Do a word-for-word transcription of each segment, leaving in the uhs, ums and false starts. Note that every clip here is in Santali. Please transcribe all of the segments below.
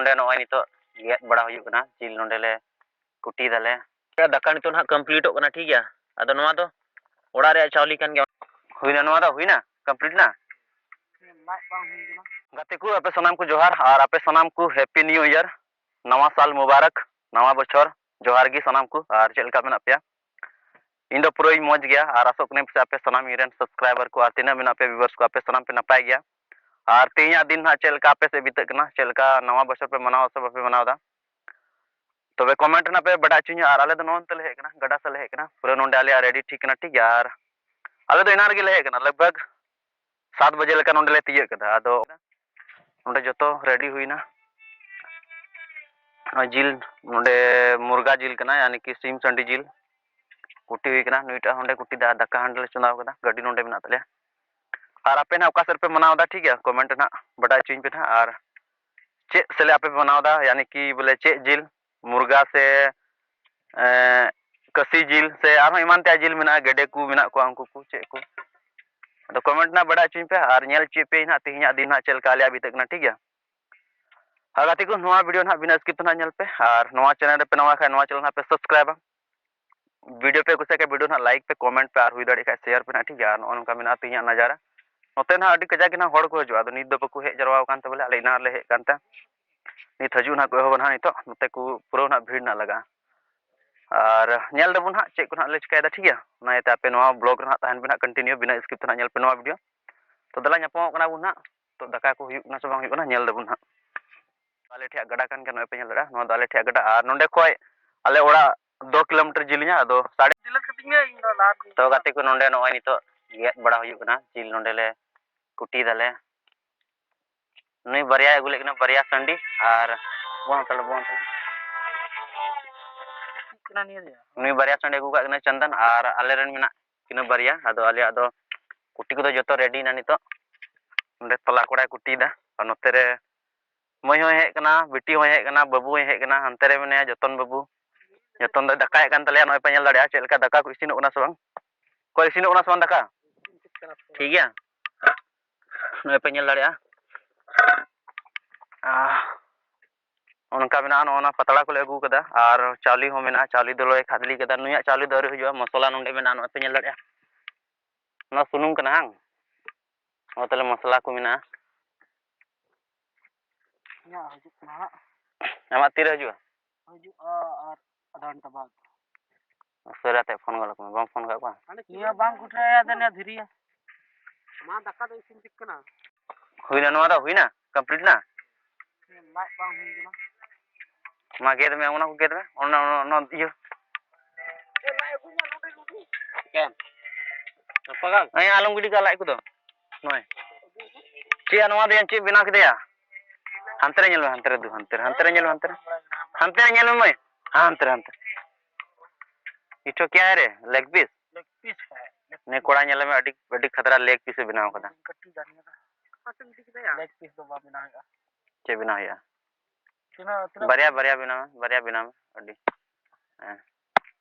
ᱱᱚᱰᱮ ᱱᱚᱜᱼᱚᱭ ᱱᱤᱛᱚᱜ ᱜᱮᱫ ᱵᱟᱲᱟ ᱦᱩᱭᱩᱜ ᱠᱟᱱᱟ, ᱡᱤᱞ ᱱᱚᱰᱮ ᱞᱮ ᱠᱩᱴᱤ ᱫᱟᱞᱮ᱾ ᱫᱟᱠᱟ ᱱᱤᱛᱚᱜ ᱱᱟᱦᱟᱜ ᱠᱚᱢᱯᱞᱤᱴᱚᱜ ᱠᱟᱱᱟ, ᱴᱷᱤᱠ ᱜᱮᱭᱟ᱾ ᱟᱫᱚ ᱱᱚᱣᱟ ᱫᱚ ᱚᱲᱟᱜ ᱨᱮᱭᱟᱜ ᱪᱟᱣᱞᱮ ᱠᱟᱱ ᱜᱮᱭᱟ᱾ ᱦᱩᱭᱱᱟ, ᱱᱚᱣᱟ ᱫᱚ ᱦᱩᱭᱱᱟ, ᱠᱚᱢᱯᱞᱤᱴ ᱱᱟ᱾ ᱜᱟᱛᱮ ᱠᱚ, ᱟᱯᱮ ᱥᱟᱱᱟᱢ ᱠᱚ ᱡᱚᱦᱟᱨ, ᱟᱨ ᱟᱯᱮ ᱥᱟᱱᱟᱢ ᱠᱚ ᱦᱮᱯᱤ ᱱᱤᱭᱩ ᱤᱭᱟᱨ, ᱱᱟᱣᱟ ᱥᱟᱞ ᱢᱩᱵᱟᱨᱟᱠ, ᱱᱟᱣᱟ ᱵᱚᱪᱷᱚᱨ᱾ ᱡᱚᱦᱟᱨ ᱜᱮ ᱥᱟᱱᱟᱢ ᱠᱚ, ᱟᱨ ᱪᱮᱫ ᱞᱮᱠᱟ ᱢᱮᱱᱟᱜ ᱯᱮᱭᱟ? ᱤᱧ ᱫᱚ ᱯᱩᱨᱟᱹᱧ ᱢᱚᱡᱽ ᱜᱮᱭᱟ, ᱟᱨ ᱟᱥᱚᱜ ᱠᱟᱹᱱᱟᱹᱧ ᱯᱟᱥᱮ ᱟᱯᱮ ᱥᱟᱱᱟᱢ ᱤᱧ ᱨᱮᱱ ᱥᱟᱵᱥᱠᱨᱟᱭᱵᱟᱨ ᱠᱚ ᱟᱨ ᱛᱤᱱᱟᱹᱜ ᱢᱮᱱᱟᱜ ᱯᱮᱭᱟ ᱵᱷᱤᱭᱩᱣᱟᱨᱥ ᱠᱚ, ᱟᱯᱮ ᱥᱟᱱᱟᱢ ᱯᱮ ᱱᱟᱯᱟᱭ ᱜᱮᱭᱟ᱾ ᱟᱨ ᱛᱮᱦᱮᱧᱟᱜ ᱫᱤᱱ ᱦᱟᱸᱜ ᱪᱮᱫ ᱞᱮᱠᱟ ᱟᱯᱮ ᱥᱮᱫ ᱵᱤᱛᱟᱹᱜ ᱠᱟᱱᱟ, ᱪᱮᱫ ᱞᱮᱠᱟ ᱱᱟᱣᱟ ᱵᱚᱪᱷᱚᱨ ᱯᱮ ᱢᱟᱱᱟᱣᱟ ᱥᱮ ᱵᱟᱯᱮ ᱢᱟᱱᱟᱣ ᱮᱫᱟ, ᱛᱚᱵᱮ ᱠᱚᱢᱮᱱᱴ ᱨᱮ ᱱᱟᱜ ᱯᱮ ᱵᱟᱰᱟᱭ ᱦᱚᱪᱚᱧᱟ᱾ ᱟᱨ ᱟᱞᱮ ᱫᱚ ᱱᱚᱜᱼᱚ ᱱᱚᱱᱛᱮ ᱞᱮ ᱦᱮᱡ ᱠᱟᱱᱟ, ᱜᱟᱰᱟ ᱥᱮᱫ ᱞᱮ ᱦᱮᱡ ᱠᱟᱱᱟ, ᱯᱩᱨᱟᱹ ᱱᱚᱰᱮ ᱟᱞᱮᱭᱟᱜ ᱨᱮᱰᱤ ᱴᱷᱤᱠ ᱠᱟᱱᱟ, ᱴᱷᱤᱠ ᱜᱮᱭᱟ᱾ ᱟᱨ ᱟᱞᱮ ᱫᱚ ᱮᱱᱟᱝ ᱨᱮᱜᱮ ᱞᱮ ᱦᱮᱡ ᱠᱟᱱᱟ, ᱞᱟᱜᱽ ᱵᱷᱟᱜᱽ ᱥᱟᱛ ᱵᱟᱡᱮ ᱞᱮᱠᱟ ᱱᱚᱰᱮ ᱞᱮ ᱛᱤᱭᱟᱹᱜ ᱠᱮᱫᱟ᱾ ᱟᱫᱚ ᱱᱚᱰᱮ ᱡᱚᱛᱚ ᱨᱮᱰᱤ ᱦᱩᱭᱱᱟ᱾ ᱱᱚᱜᱼᱚᱭ ᱡᱤᱞ, ᱱᱚᱰᱮ ᱢᱩᱨᱜᱟ ᱡᱤᱞ ᱠᱟᱱᱟ, ᱭᱟᱱᱤ ᱠᱤ ᱥᱤᱢ ᱥᱟᱺᱰᱤ ᱡᱤᱞ ᱠᱩᱴᱤ ᱦᱩᱭ ᱠᱟᱱᱟ᱾ ᱱᱩᱭᱴᱟᱜ ᱦᱚᱸ ᱱᱚᱰᱮ ᱠᱩᱴᱤ ᱫᱟ, ᱫᱟᱠᱟ ᱦᱟᱸᱰᱮ ᱞᱮ ᱪᱚᱸᱫᱟᱣ ᱠᱟᱫᱟ, ᱜᱟᱹᱰᱤ ᱱᱚᱰᱮ ᱢᱮᱱᱟᱜ ᱛᱟᱞᱮᱭᱟ᱾ ᱟᱨ ᱟᱯᱮ ᱱᱟᱦᱟᱜ ᱚᱠᱟ ᱥᱮᱫ ᱨᱮᱯᱮ ᱢᱟᱱᱟᱣ ᱮᱫᱟ, ᱴᱷᱤᱠ ᱜᱮᱭᱟ, ᱠᱚᱢᱮᱱᱴ ᱨᱮ ᱱᱟᱦᱟᱜ ᱵᱟᱰᱟᱭ ᱦᱚᱪᱚᱧ ᱯᱮ ᱱᱟᱦᱟᱜ᱾ ᱟᱨ ᱪᱮᱫ ᱥᱮᱞᱮ ᱟᱯᱮ ᱯᱮ ᱢᱟᱱᱟᱣ ᱮᱫᱟ, ᱭᱟᱱᱤ ᱠᱤ ᱵᱚᱞᱮ ᱪᱮᱫ ᱡᱤᱞ, ᱢᱩᱨᱜᱟ ᱥᱮ ᱮᱸ, ᱠᱟᱹᱥᱤ ᱡᱤᱞ ᱥᱮ ᱟᱨᱦᱚᱸ ᱮᱢᱟᱱ ᱛᱮᱭᱟᱜ ᱡᱤᱞ ᱢᱮᱱᱟᱜᱼᱟ, ᱜᱮᱰᱮ ᱠᱚ ᱢᱮᱱᱟᱜ ᱠᱚᱣᱟ, ᱩᱱᱠᱩ ᱠᱚ ᱪᱮᱫ ᱠᱚ? ᱟᱫᱚ ᱠᱚᱢᱮᱱᱴ ᱨᱮᱱᱟᱜ ᱵᱟᱰᱟᱭ ᱦᱚᱪᱚᱧ ᱯᱮ, ᱟᱨ ᱧᱮᱞ ᱦᱚᱪᱚᱭᱮᱫ ᱯᱮᱭᱟᱹᱧ ᱱᱟᱦᱟᱜ ᱛᱮᱦᱮᱧᱟᱜ ᱫᱤᱱ ᱱᱟᱦᱟᱜ ᱪᱮᱫ ᱞᱮᱠᱟ ᱟᱞᱮᱭᱟᱜ ᱵᱤᱛᱟᱹᱜ ᱠᱟᱱᱟ, ᱴᱷᱤᱠ ᱜᱮᱭᱟ? ᱟᱨ ᱜᱟᱛᱮ ᱠᱚ, ᱱᱚᱣᱟ ᱵᱷᱤᱰᱤᱭᱳ ᱱᱟᱦᱟᱜ ᱵᱤᱱᱟᱹ ᱥᱠᱤᱯ ᱛᱮ ᱱᱟᱦᱟᱜ ᱧᱮᱞ ᱯᱮ, ᱟᱨ ᱱᱚᱣᱟ ᱪᱮᱱᱮᱞ ᱨᱮᱯᱮ ᱱᱟᱣᱟ ᱠᱷᱟᱱ ᱱᱚᱣᱟ ᱪᱮᱱᱮᱞ ᱱᱟᱦᱟᱜ ᱯᱮ ᱥᱟᱵᱥᱠᱨᱟᱭᱤᱵᱟ᱾ ᱵᱷᱤᱰᱤᱭᱳ ᱯᱮ ᱠᱩᱥᱤᱭᱟᱜ ᱠᱷᱟᱱ ᱵᱷᱤᱰᱤᱭᱳ ᱱᱟᱦᱟᱜ ᱞᱟᱭᱤᱠ ᱯᱮ, ᱠᱚᱢᱮᱱᱴ ᱯᱮ, ᱟᱨ ᱦᱩᱭ ᱫᱟᱲᱮᱭᱟᱜ ᱠᱷᱟᱱ ᱥᱮᱭᱟᱨ ᱯᱮ ᱱᱟᱦᱟᱜ, ᱴᱷᱤᱠ ᱜᱮᱭᱟ? ᱟᱨ ᱱᱚᱜᱼᱚ ᱱᱚᱝᱠᱟ ᱢᱮᱱᱟᱜᱼᱟ ᱛᱮᱦᱮᱧᱟᱜ ᱱᱟᱡᱟᱨᱟ᱾ ᱱᱚᱛᱮ ᱱᱟᱦᱟᱜ ᱟᱹᱰᱤ ᱠᱟᱡᱟᱠ ᱜᱮ ᱱᱟᱦᱟᱜ ᱦᱚᱲ ᱠᱚ ᱦᱤᱡᱩᱜᱼᱟ, ᱟᱫᱚ ᱱᱤᱛ ᱫᱚ ᱵᱟᱠᱚ ᱦᱮᱡ ᱡᱟᱨᱣᱟ ᱟᱠᱟᱱ ᱛᱮ ᱵᱚᱞᱮ ᱟᱞᱮ ᱮᱱᱟᱝ ᱨᱮᱞᱮ ᱦᱮᱡ ᱟᱠᱟᱱ ᱛᱮ ᱱᱤᱛ ᱦᱤᱡᱩᱜ ᱱᱟᱦᱟᱜ ᱠᱚ ᱮᱦᱚᱵᱟ ᱱᱟᱦᱟᱜ ᱱᱤᱛᱚᱜ, ᱱᱚᱛᱮ ᱠᱚ ᱯᱩᱨᱟᱹ ᱱᱟᱦᱟᱜ ᱵᱷᱤᱲ ᱱᱟᱦᱟᱜ ᱞᱟᱜᱟᱜᱼᱟ᱾ ᱟᱨ ᱧᱮᱞ ᱫᱟᱵᱚᱱ ᱦᱟᱸᱜ ᱪᱮᱫ ᱠᱚ ᱱᱟᱦᱟᱜ ᱞᱮ ᱪᱤᱠᱟᱹᱭᱮᱫᱟ, ᱴᱷᱤᱠ ᱜᱮᱭᱟ? ᱚᱱᱟ ᱤᱭᱟᱹᱛᱮ ᱟᱯᱮ ᱱᱚᱣᱟ ᱵᱞᱚᱜ ᱨᱮ ᱱᱟᱦᱟᱜ ᱛᱟᱦᱮᱱ ᱯᱮ ᱱᱟᱦᱟᱜ, ᱠᱚᱱᱴᱤᱱᱤᱭᱩ ᱵᱤᱱᱟᱹ ᱥᱠᱤᱯ ᱛᱮ ᱱᱟᱦᱟᱜ ᱧᱮᱞ ᱯᱮ ᱱᱚᱣᱟ ᱵᱷᱤᱰᱤᱭᱳ᱾ ᱛᱚ ᱫᱮᱞᱟ ᱧᱟᱯᱟᱢᱚᱜ ᱠᱟᱱᱟ ᱵᱚᱱ ᱱᱟᱦᱟᱜ, ᱛᱚ ᱫᱟᱠᱟ ᱠᱚ ᱦᱩᱭᱩᱜ ᱠᱟᱱᱟ ᱥᱮ ᱵᱟᱝ ᱦᱩᱭᱩᱜ ᱠᱟᱱᱟ ᱧᱮᱞ ᱫᱟᱵᱚᱱ ᱱᱟᱦᱟᱜ᱾ ᱟᱞᱮ ᱴᱷᱮᱡ ᱜᱟᱰᱟ ᱠᱟᱱ ᱜᱮᱭᱟ, ᱱᱚᱜᱼᱚᱭ ᱯᱮ ᱧᱮᱞ ᱫᱟᱲᱮᱭᱟᱜᱼᱟ, ᱱᱚᱣᱟ ᱫᱚ ᱟᱞᱮ ᱴᱷᱮᱡ ᱜᱟᱰᱟ, ᱟᱨ ᱱᱚᱸᱰᱮ ᱠᱷᱚᱡ ᱟᱞᱮ ᱚᱲᱟᱜ ᱫᱩ ᱠᱤᱞᱳᱢᱤᱴᱟᱨ ᱡᱤᱞᱤᱧᱟ, ᱟᱫᱚ ᱥᱟᱲᱮ ᱛᱚ ᱜᱟᱛᱮ ᱠᱚ, ᱱᱚᱸᱰᱮ ᱱᱚᱜᱼᱚᱭ ᱱᱤᱛᱚᱜ ᱜᱮᱫ ᱵᱟᱲᱟ ᱦᱩᱭᱩᱜ ᱠᱟᱱᱟ, ᱡᱤᱞ ᱱᱚᱸᱰᱮ ᱞᱮ ᱠᱩᱴᱤ ᱫᱟᱞᱮ᱾ ᱱᱩᱭ ᱵᱟᱨᱭᱟᱭ ᱟᱹᱜᱩ ᱞᱮᱫ ᱠᱤᱱᱟ, ᱵᱟᱨᱭᱟ ᱥᱟᱺᱰᱤ, ᱟᱨ ᱵᱚᱱ ᱦᱟᱛᱟᱲᱟ, ᱵᱚᱱ ᱦᱟᱛᱟᱲᱟ᱾ ᱱᱩᱭ ᱵᱟᱨᱭᱟ ᱥᱟᱺᱰᱤ ᱟᱹᱜᱩ ᱠᱟᱜ ᱠᱤᱱᱟ ᱪᱚᱱᱫᱚᱱ, ᱟᱨ ᱟᱞᱮ ᱨᱮᱱ ᱢᱮᱱᱟᱜ ᱠᱤᱱᱟ ᱵᱟᱨᱭᱟ᱾ ᱟᱫᱚ ᱟᱞᱮᱭᱟᱜ ᱫᱚ ᱠᱩᱴᱤ ᱠᱚᱫᱚ ᱡᱚᱛᱚ ᱨᱮᱰᱤ ᱮᱱᱟ ᱱᱤᱛᱚᱜ᱾ ᱱᱚᱸᱰᱮ ᱛᱟᱞᱟ ᱠᱚᱲᱟᱭ ᱠᱩᱴᱤᱭᱮᱫᱟ, ᱟᱨ ᱱᱚᱛᱮ ᱨᱮ ᱢᱟᱹᱭ ᱦᱚᱸᱭ ᱦᱮᱡ ᱠᱟᱱᱟ, ᱵᱤᱴᱤ ᱦᱚᱸᱭ ᱦᱮᱡ ᱠᱟᱱᱟ, ᱵᱟᱹᱵᱩ ᱦᱚᱸᱭ ᱦᱮᱡ ᱠᱟᱱᱟ, ᱦᱟᱱᱛᱮ ᱨᱮ ᱢᱮᱱᱟᱭᱟ ᱡᱚᱛᱚᱱ ᱵᱟᱹᱵᱩ᱾ ᱡᱚᱛᱚᱱ ᱫᱚᱭ ᱫᱟᱠᱟᱭᱮᱫ ᱠᱟᱱ ᱛᱟᱞᱮᱭᱟ, ᱱᱚᱜᱼᱚᱭ ᱯᱮ ᱧᱮᱞ ᱫᱟᱲᱮᱭᱟᱜᱼᱟ ᱪᱮᱫ ᱞᱮᱠᱟ ᱫᱟᱠᱟ ᱠᱚ ᱤᱥᱤᱱᱚᱜ ᱠᱟᱱᱟ ᱥᱮ ᱵᱟᱝ᱾ ᱚᱠᱚᱭ ᱤᱥᱤᱱᱚᱜ ᱠᱟᱱᱟ ᱥᱮ ᱵᱟᱝ ᱫᱟᱠᱟ? ᱴᱷᱤᱠ ᱜᱮᱭᱟ, ᱱᱚᱜᱼᱚᱭ ᱯᱮ ᱧᱮᱞ ᱫᱟᱲᱮᱭᱟᱜᱼᱟ᱾ ᱟᱦ, ᱚᱱᱠᱟ ᱢᱮᱱᱟᱜᱼᱟ, ᱱᱚᱜᱼᱚ ᱱᱟ ᱯᱟᱛᱲᱟ ᱠᱚᱞᱮ ᱟᱹᱜᱩ ᱠᱟᱫᱟ᱾ ᱟᱨ ᱪᱟᱣᱞᱮ ᱦᱚᱸ ᱢᱮᱱᱟᱜᱼᱟ, ᱪᱟᱣᱞᱮ ᱫᱚᱞᱮ ᱠᱷᱟᱫᱽᱞᱮ ᱠᱟᱫᱟ᱾ ᱱᱩᱭᱟᱜ ᱪᱟᱣᱞᱮ ᱫᱚ ᱟᱹᱣᱨᱤ ᱦᱤᱡᱩᱜᱼᱟ᱾ ᱢᱚᱥᱞᱟ ᱱᱚᱸᱰᱮ ᱢᱮᱱᱟᱜᱼᱟ, ᱱᱚᱜᱼᱚᱭ ᱯᱮ ᱧᱮᱞ ᱫᱟᱲᱮᱭᱟᱜᱼᱟ, ᱱᱚᱣᱟ ᱥᱩᱱᱩᱢ ᱠᱟᱱᱟ ᱦᱟᱝ᱾ ᱱᱚᱣᱟ ᱛᱟᱦᱞᱮ ᱢᱚᱥᱞᱟ ᱠᱚ ᱢᱮᱱᱟᱜᱼᱟ᱾ ᱤᱧᱟᱹᱜ ᱦᱤᱡᱩᱜ ᱠᱟᱱᱟ ᱦᱟᱸᱜ᱾ ᱟᱢᱟᱜ ᱛᱤᱨᱮ ᱦᱤᱡᱩᱜᱼᱟ? ᱦᱤᱡᱩᱜᱼᱟ ᱟᱨ ᱟᱫᱷᱟ ᱜᱷᱚᱱᱴᱟ ᱵᱟᱫ᱾ ᱩᱥᱟᱹᱨᱟ ᱛᱮ ᱯᱷᱳᱱ ᱜᱚᱫ ᱟᱠᱚ ᱢᱮ, ᱵᱟᱢ ᱯᱷᱳᱱ ᱠᱟᱜ ᱠᱚᱣᱟ? ᱱᱤᱭᱟᱹ ᱵᱟᱝ ᱠᱩᱴᱨᱟᱹᱭᱟ, ᱫᱮᱱᱟ ᱫᱷᱤᱨᱤᱭᱟ᱾ ᱢᱟ, ᱫᱟᱠᱟ ᱫᱚ ᱤᱥᱤᱱ ᱴᱷᱤᱠ ᱠᱟᱱᱟ᱾ ᱦᱩᱭᱱᱟ, ᱱᱚᱣᱟ ᱫᱚ ᱦᱩᱭᱱᱟ, ᱠᱚᱢᱯᱞᱤᱴ ᱱᱟ? ᱞᱟᱡ ᱵᱟᱝ ᱦᱩᱭ ᱠᱟᱱᱟ᱾ ᱢᱟ ᱜᱮᱫ ᱢᱮ, ᱚᱱᱟ ᱠᱚ ᱜᱮᱫ ᱢᱮ, ᱚᱱᱟ, ᱚᱱᱟ, ᱚᱱᱟ ᱤᱭᱟᱹ᱾ ᱪᱮᱫ ᱞᱟᱡ ᱟᱹᱜᱩᱭᱟ ᱱᱚᱰᱮ ᱱᱩᱭ? ᱪᱮᱫ? ᱯᱟᱜᱟᱞ? ᱦᱮᱸ, ᱟᱞᱚᱢ ᱜᱤᱰᱤ ᱠᱟᱜᱼᱟ ᱞᱟᱡ ᱠᱚᱫᱚ᱾ ᱱᱚᱜᱼᱚᱭ᱾ ᱪᱮᱫ ᱭᱟ ᱱᱚᱣᱟ ᱫᱚ ᱭᱟ, ᱪᱮᱫ ᱵᱮᱱᱟᱣ ᱠᱮᱫᱮᱭᱟ? ᱦᱟᱱᱛᱮ ᱨᱮ ᱧᱮᱞ ᱢᱮ, ᱦᱟᱱᱛᱮ ᱨᱮ ᱫᱩ, ᱦᱟᱱᱛᱮ ᱨᱮ, ᱦᱟᱱᱛᱮ ᱨᱮ ᱧᱮᱞ ᱢᱮ, ᱦᱟᱱᱛᱮ ᱨᱮ᱾ ᱦᱟᱱᱛᱮ ᱨᱮ ᱧᱮᱞ ᱢᱮ ᱢᱟᱹᱭ᱾ ᱦᱟᱱᱛᱮ ᱨᱮ, ᱦᱟᱱᱛᱮ ᱨᱮ᱾ ᱤᱪᱷᱚ ᱠᱮᱭᱟ ᱨᱮ, ᱞᱮᱜ ᱯᱤᱥ? ᱞᱮᱜ ᱯᱤᱥ ᱦᱮᱸ, ᱞᱮᱜ ᱱᱤᱭᱟᱹ ᱯᱤᱥ᱾ ᱠᱚᱲᱟ ᱧᱮᱞ ᱢᱮ, ᱟᱹᱰᱤ, ᱟᱹᱰᱤ ᱠᱷᱟᱛᱨᱟ ᱞᱮᱜ ᱯᱤᱥ ᱮ ᱵᱮᱱᱟᱣ ᱠᱟᱫᱟ᱾ ᱠᱟᱹᱴᱤᱡ ᱜᱟᱱ ᱠᱟᱫᱟ᱾ ᱞᱮᱜ ᱯᱤᱥ ᱫᱚ ᱵᱟᱝ ᱵᱮᱱᱟᱣ ᱦᱩᱭᱩᱜᱼᱟ᱾ ᱪᱮᱫ ᱵᱮᱱᱟᱣ ᱦᱩᱭᱩᱜᱼᱟ? ᱛᱤᱱᱟᱹᱜ, ᱛᱤᱱᱟᱹᱜ? ᱵᱟᱨᱭᱟ, ᱵᱟᱨᱭᱟ ᱵᱮᱱᱟᱣ ᱢᱮ, ᱵᱟᱨᱭᱟ ᱵᱮᱱᱟᱣ ᱢᱮ, ᱟᱹᱰᱤ᱾ ᱦᱮᱸ᱾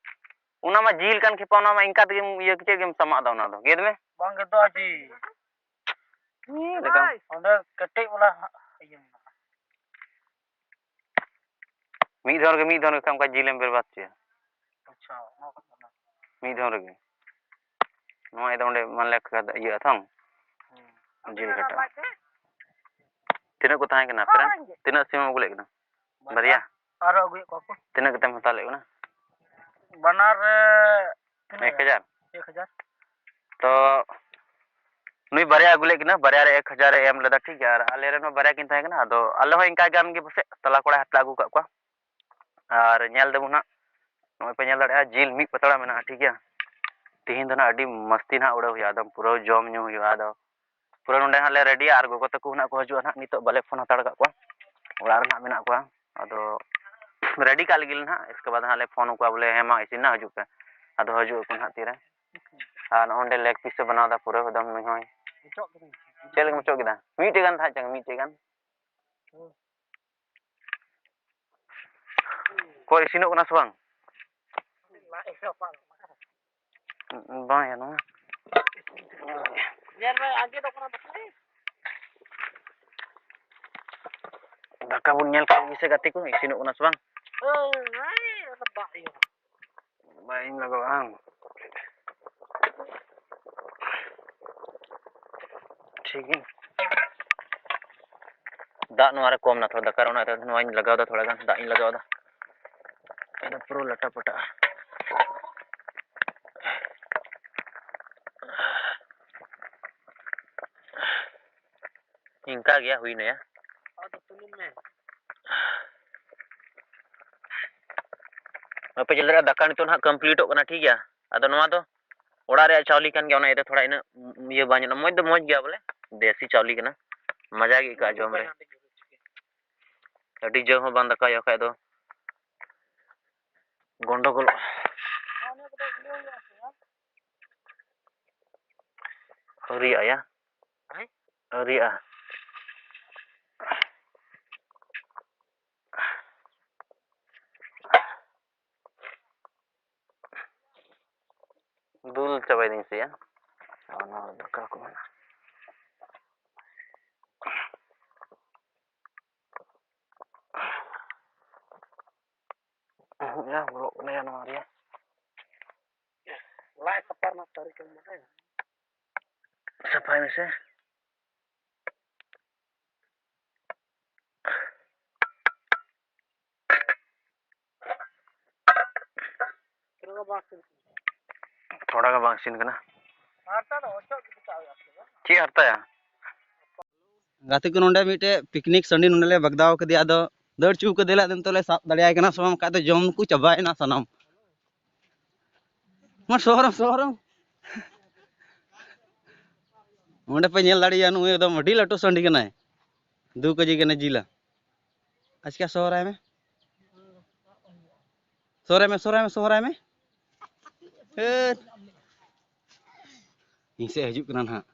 ᱚᱱᱟ ᱢᱟ ᱡᱤᱞ ᱠᱟᱱ ᱠᱷᱮᱯᱟ, ᱚᱱᱟ ᱢᱟ ᱤᱱᱠᱟ ᱛᱮᱜᱮᱢ ᱤᱭᱟᱹ, ᱪᱮᱫ ᱜᱮᱢ ᱥᱟᱢᱟᱜ ᱫᱟ ᱚᱱᱟ ᱫᱚ? ᱜᱮᱫ ᱢᱮ᱾ ᱵᱟᱝ ᱜᱮᱫᱚᱜᱼᱟ ᱡᱤᱞ᱾ ᱪᱮᱫ ᱞᱮᱠᱟ? ᱚᱸᱰᱮ ᱠᱮᱴᱮᱡ ᱵᱟᱞᱟ ᱦᱟᱸᱜ ᱤᱭᱟᱹ ᱢᱮᱱᱟᱜᱼᱟ᱾ ᱢᱤᱫ ᱫᱷᱟᱣ ᱨᱮᱜᱮ, ᱢᱤᱫ ᱫᱷᱟᱣ ᱨᱮᱜᱮ ᱚᱱᱠᱟ ᱡᱤᱞ ᱮᱢ ᱵᱮᱨᱵᱟᱫ ᱦᱚᱪᱚᱭᱟ᱾ ᱟᱪᱪᱷᱟ, ᱚᱱᱟ ᱠᱚ ᱠᱟᱱᱟ᱾ ᱢᱤᱫ ᱫᱷᱟᱣ ᱨᱮᱜᱮ᱾ ᱱᱚᱣᱟ ᱤᱭᱟᱹ ᱫᱚ ᱚᱸᱰᱮ ᱢᱟᱱᱮ ᱤᱭᱟᱹᱜᱼᱟ ᱛᱚ᱾ ᱦᱩᱸ᱾ ᱡᱤᱞ ᱠᱟᱴᱟ᱾ ᱛᱤᱱᱟᱹᱜ ᱠᱚ ᱛᱟᱦᱮᱸ ᱠᱟᱱᱟ ᱟᱯᱮ ᱨᱮᱱ? ᱛᱤᱱᱟᱹᱜ ᱥᱤᱢ ᱮᱢ ᱟᱹᱜᱩ ᱞᱮᱫ ᱠᱤᱱᱟ? ᱵᱟᱨᱭᱟ? ᱟᱨᱚ ᱟᱹᱜᱩᱭᱮᱫ ᱠᱚᱣᱟ ᱠᱚ᱾ ᱛᱤᱱᱟᱹᱜ ᱠᱟᱛᱮᱢ ᱦᱟᱛᱟᱣ ᱞᱮᱫ ᱠᱤᱱᱟ? ᱵᱟᱱᱟᱨ ᱨᱮ ᱛᱤᱱᱟᱹᱜ? ᱮᱠ ᱦᱟᱡᱟᱨ? ᱮᱠ ᱦᱟᱡᱟᱨ᱾ ᱛᱚ ᱱᱩᱭ ᱵᱟᱨᱭᱟ ᱟᱹᱜᱩ ᱞᱮᱫ ᱠᱤᱱᱟ, ᱵᱟᱨᱭᱟ ᱨᱮ ᱮᱠ ᱦᱟᱡᱟᱨ ᱮ ᱮᱢ ᱞᱮᱫᱟ, ᱴᱷᱤᱠ ᱜᱮᱭᱟ᱾ ᱟᱨ ᱟᱞᱮ ᱨᱮᱱ ᱦᱚᱸ ᱵᱟᱨᱭᱟ ᱠᱤᱱ ᱛᱟᱦᱮᱸ ᱠᱟᱱᱟ, ᱟᱫᱚ ᱟᱞᱮ ᱦᱚᱸ ᱤᱱᱠᱟ ᱜᱟᱱ ᱜᱮ ᱯᱟᱥᱮᱡ ᱛᱟᱞᱟ ᱠᱚᱲᱟ ᱦᱟᱛᱮ ᱟᱹᱜᱩ ᱠᱟᱜ ᱠᱚᱣᱟ᱾ ᱟᱨ ᱧᱮᱞ ᱫᱟᱵᱚᱱ ᱦᱟᱸᱜ, ᱱᱚᱜᱼᱚᱭ ᱯᱮ ᱧᱮᱞ ᱫᱟᱲᱮᱭᱟᱜᱼᱟ, ᱡᱤᱞ ᱢᱤᱫ ᱯᱟᱛᱲᱟ ᱢᱮᱱᱟᱜᱼᱟ, ᱴᱷᱤᱠ ᱜᱮᱭᱟ᱾ ᱛᱤᱦᱤᱧ ᱫᱚ ᱱᱟᱜ ᱟᱹᱰᱤ ᱢᱟᱥᱛᱤ ᱱᱟᱜ ᱩᱲᱟᱹᱣ ᱦᱩᱭᱩᱜᱼᱟ, ᱮᱠᱫᱚᱢ ᱯᱩᱨᱟᱹ ᱡᱚᱢ ᱧᱩ ᱦᱩᱭᱩᱜᱼᱟ᱾ ᱟᱫᱚ ᱯᱩᱨᱟᱹ ᱱᱚᱸᱰᱮ ᱦᱟᱸᱜ ᱞᱮ ᱨᱮᱰᱤᱭᱟ, ᱟᱨ ᱜᱚᱜᱚ ᱛᱟᱠᱚ ᱱᱟᱜ ᱠᱚ ᱦᱤᱡᱩᱜᱼᱟ ᱱᱟᱜ, ᱱᱤᱛᱚᱜ ᱵᱟᱞᱮ ᱯᱷᱳᱱ ᱦᱟᱛᱟᱲ ᱠᱟᱜ ᱠᱚᱣᱟ, ᱚᱲᱟᱜ ᱨᱮ ᱱᱟᱜ ᱢᱮᱱᱟᱜ ᱠᱚᱣᱟ᱾ ᱟᱫᱚ ᱨᱮᱰᱤ ᱠᱟᱜ ᱞᱟᱹᱜᱤᱫ ᱞᱮ ᱱᱟᱜ, ᱤᱥᱠᱮ ᱵᱟᱫᱽ ᱦᱟᱸᱜ ᱞᱮ ᱯᱷᱳᱱ ᱟᱠᱚᱣᱟ ᱵᱚᱞᱮ, ᱦᱮᱸ ᱢᱟ ᱤᱥᱤᱱ ᱱᱟ, ᱦᱤᱡᱩᱜ ᱯᱮ᱾ ᱟᱫᱚ ᱦᱤᱡᱩᱜ ᱟᱠᱚ ᱱᱟᱜ ᱛᱤᱨᱮ᱾ ᱟᱨ ᱱᱚᱜᱼᱚᱭ ᱱᱚᱸᱰᱮ ᱞᱮᱜ ᱯᱤᱥ ᱮ ᱵᱮᱱᱟᱣ ᱮᱫᱟ ᱯᱩᱨᱟᱹ ᱮᱠᱫᱚᱢ ᱱᱩᱭ ᱦᱚᱸᱭ᱾ ᱪᱮᱫ ᱞᱮᱠᱟᱢ ᱚᱪᱚᱜ ᱠᱮᱫᱟ? ᱢᱤᱫᱴᱮᱡ ᱜᱟᱱ ᱛᱟᱦᱮᱸ ᱦᱚᱪᱚᱝ, ᱢᱤᱫᱴᱮᱡ ᱜᱟᱱ᱾ ᱚᱠᱚᱭ ᱤᱥᱤᱱᱚᱜ ᱠᱟᱱᱟ ᱥᱮ ᱵᱟᱝ? ᱵᱟᱝ ᱜᱟᱱᱚᱜᱼᱟ᱾ ᱧᱮᱞ ᱢᱮ, ᱟᱸᱡᱮᱫᱚᱜ ᱠᱟᱱᱟ ᱫᱟᱠᱟ᱾ ᱫᱟᱠᱟ ᱵᱚᱱ ᱧᱮᱞ ᱠᱟᱜ ᱜᱮ ᱥᱮ ᱜᱟᱛᱮ ᱠᱚ, ᱤᱥᱤᱱᱚᱜ ᱠᱟᱱᱟ ᱥᱮ ᱵᱟᱝ? ᱵᱟᱭ ᱞᱟᱜᱟᱣᱟ ᱵᱟᱝ? ᱴᱷᱤᱠ ᱜᱮᱭᱟ᱾ ᱫᱟᱜ ᱱᱚᱣᱟ ᱨᱮ ᱠᱚᱢ ᱱᱟ ᱛᱷᱚᱲᱟ, ᱫᱟᱠᱟ ᱨᱮ ᱚᱱᱟᱛᱮ ᱱᱚᱣᱟᱧ ᱞᱟᱜᱟᱣ ᱫᱟ, ᱛᱷᱚᱲᱟ ᱜᱟᱱ ᱫᱟᱜ ᱤᱧ ᱞᱟᱜᱟᱣ ᱫᱟ᱾ ᱟᱫᱚ ᱯᱩᱨᱟᱹ ᱞᱟᱴᱟ ᱯᱟᱴᱟᱜᱼᱟ᱾ ᱤᱱᱠᱟ ᱜᱮ ᱦᱩᱭᱱᱟ ᱭᱟ᱾ ᱟᱫᱚ ᱛᱩᱱᱩᱢ ᱢᱮ᱾ ᱟᱯᱮ ᱧᱮᱞ ᱫᱟᱲᱮᱭᱟᱜᱼᱟ, ᱫᱟᱠᱟ ᱱᱤᱛᱚᱜ ᱱᱟᱦᱟᱜ ᱠᱚᱢᱯᱞᱤᱴᱚᱜ ᱠᱟᱱᱟ, ᱴᱷᱤᱠ ᱜᱮᱭᱟ᱾ ᱟᱫᱚ ᱱᱚᱣᱟ ᱫᱚ ᱚᱲᱟᱜ ᱨᱮᱭᱟᱜ ᱪᱟᱣᱞᱮ ᱠᱟᱱ ᱜᱮᱭᱟ, ᱚᱱᱟ ᱤᱭᱟᱹᱛᱮ ᱛᱷᱚᱲᱟ ᱤᱱᱟᱹᱜ ᱤᱭᱟᱹ ᱵᱟᱝ ᱧᱮᱞᱚᱜᱼᱟ᱾ ᱢᱚᱡᱽ ᱫᱚ ᱢᱚᱡᱽ ᱜᱮᱭᱟ ᱵᱚᱞᱮ, ᱫᱮᱥᱤ ᱪᱟᱣᱞᱮ ᱠᱟᱱᱟ, ᱢᱚᱡᱟ ᱜᱮ ᱟᱹᱭᱠᱟᱹᱜᱼᱟ ᱡᱚᱢ ᱨᱮ᱾ ᱟᱹᱰᱤ ᱡᱟᱹᱣ ᱦᱚᱸ ᱵᱟᱝ ᱫᱟᱠᱟ ᱦᱩᱭᱩᱜ ᱠᱷᱟᱡ ᱫᱚ ᱜᱚᱱᱰᱚᱜᱳᱞᱚᱜᱼᱟ᱾ ᱟᱹᱣᱨᱤᱭᱟᱜᱼᱟ ᱭᱟ? ᱦᱮᱸ? ᱟᱹᱣᱨᱤᱭᱟᱜᱼᱟ᱾ ᱫᱩᱞ ᱪᱟᱵᱟᱭ ᱫᱟᱹᱧ ᱥᱮᱭᱟ᱾ ᱚᱱᱟ ᱫᱟᱠᱟ ᱠᱚ ᱢᱮᱱᱟᱜᱼᱟ᱾ ᱦᱮᱸ, ᱵᱚᱞᱚᱜ ᱠᱟᱱᱟ ᱭᱟ ᱱᱚᱣᱟ ᱨᱮᱭᱟᱜ᱾ ᱞᱟᱡ ᱥᱟᱯᱷᱟ ᱨᱮᱱᱟᱜ ᱛᱟᱹᱨᱤᱠᱟ ᱢᱮᱱᱟᱜᱼᱟ᱾ ᱥᱟᱯᱷᱟᱭ ᱢᱮᱥᱮ᱾ ᱛᱷᱚᱲᱟ ᱜᱟᱱ ᱵᱟᱝ ᱤᱥᱤᱱ ᱠᱟᱱᱟ᱾ ᱪᱮᱫ ᱦᱟᱨᱛᱟᱭᱟ? ᱜᱟᱛᱮ ᱠᱚ, ᱱᱚᱰᱮ ᱢᱤᱫᱴᱮᱡ ᱯᱤᱠᱱᱤᱠ ᱥᱟᱺᱰᱤ ᱱᱚᱰᱮ ᱞᱮ ᱵᱟᱜᱽᱫᱟᱣ ᱠᱟᱫᱮᱭᱟ, ᱟᱫᱚ ᱫᱟᱹᱲ ᱪᱩ ᱠᱟᱫᱮᱭᱟᱞᱮ, ᱟᱫᱚ ᱱᱤᱛᱚᱜ ᱞᱮ ᱥᱟᱵ ᱫᱟᱲᱮᱭᱟᱭ ᱠᱟᱱᱟ ᱥᱮ ᱵᱟᱝ, ᱵᱟᱠᱷᱟᱡ ᱫᱚ ᱡᱚᱢ ᱠᱚ ᱪᱟᱵᱟᱭᱮᱱᱟ ᱥᱟᱱᱟᱢ᱾ ᱢᱟ ᱥᱚᱦᱚᱨ, ᱥᱚᱦᱚᱨ᱾ ᱚᱸᱰᱮ ᱯᱮ ᱧᱮᱞ ᱫᱟᱲᱮᱭᱟᱜᱼᱟ, ᱱᱩᱭ ᱮᱠᱫᱚᱢ ᱟᱹᱰᱤ ᱞᱟᱹᱴᱩ ᱥᱟᱺᱰᱤ ᱠᱟᱱᱟᱭ, ᱫᱩ ᱠᱮᱡᱤ ᱜᱟᱱᱮ ᱡᱤᱞᱟ᱾ ᱟᱪᱠᱟ ᱥᱚᱦᱚᱨᱟᱭ ᱢᱮ, ᱥᱚᱦᱚᱨᱟᱭ ᱢᱮ, ᱥᱚᱦᱚᱨᱟᱭ ᱢᱮ, ᱥᱚᱦᱚᱨᱟᱭ ᱢᱮ᱾ ᱦᱟᱹᱴ᱾ ᱤᱧ ᱥᱮᱫ ᱦᱤᱡᱩᱜ ᱠᱟᱱᱟ ᱱᱟᱦᱟᱜ᱾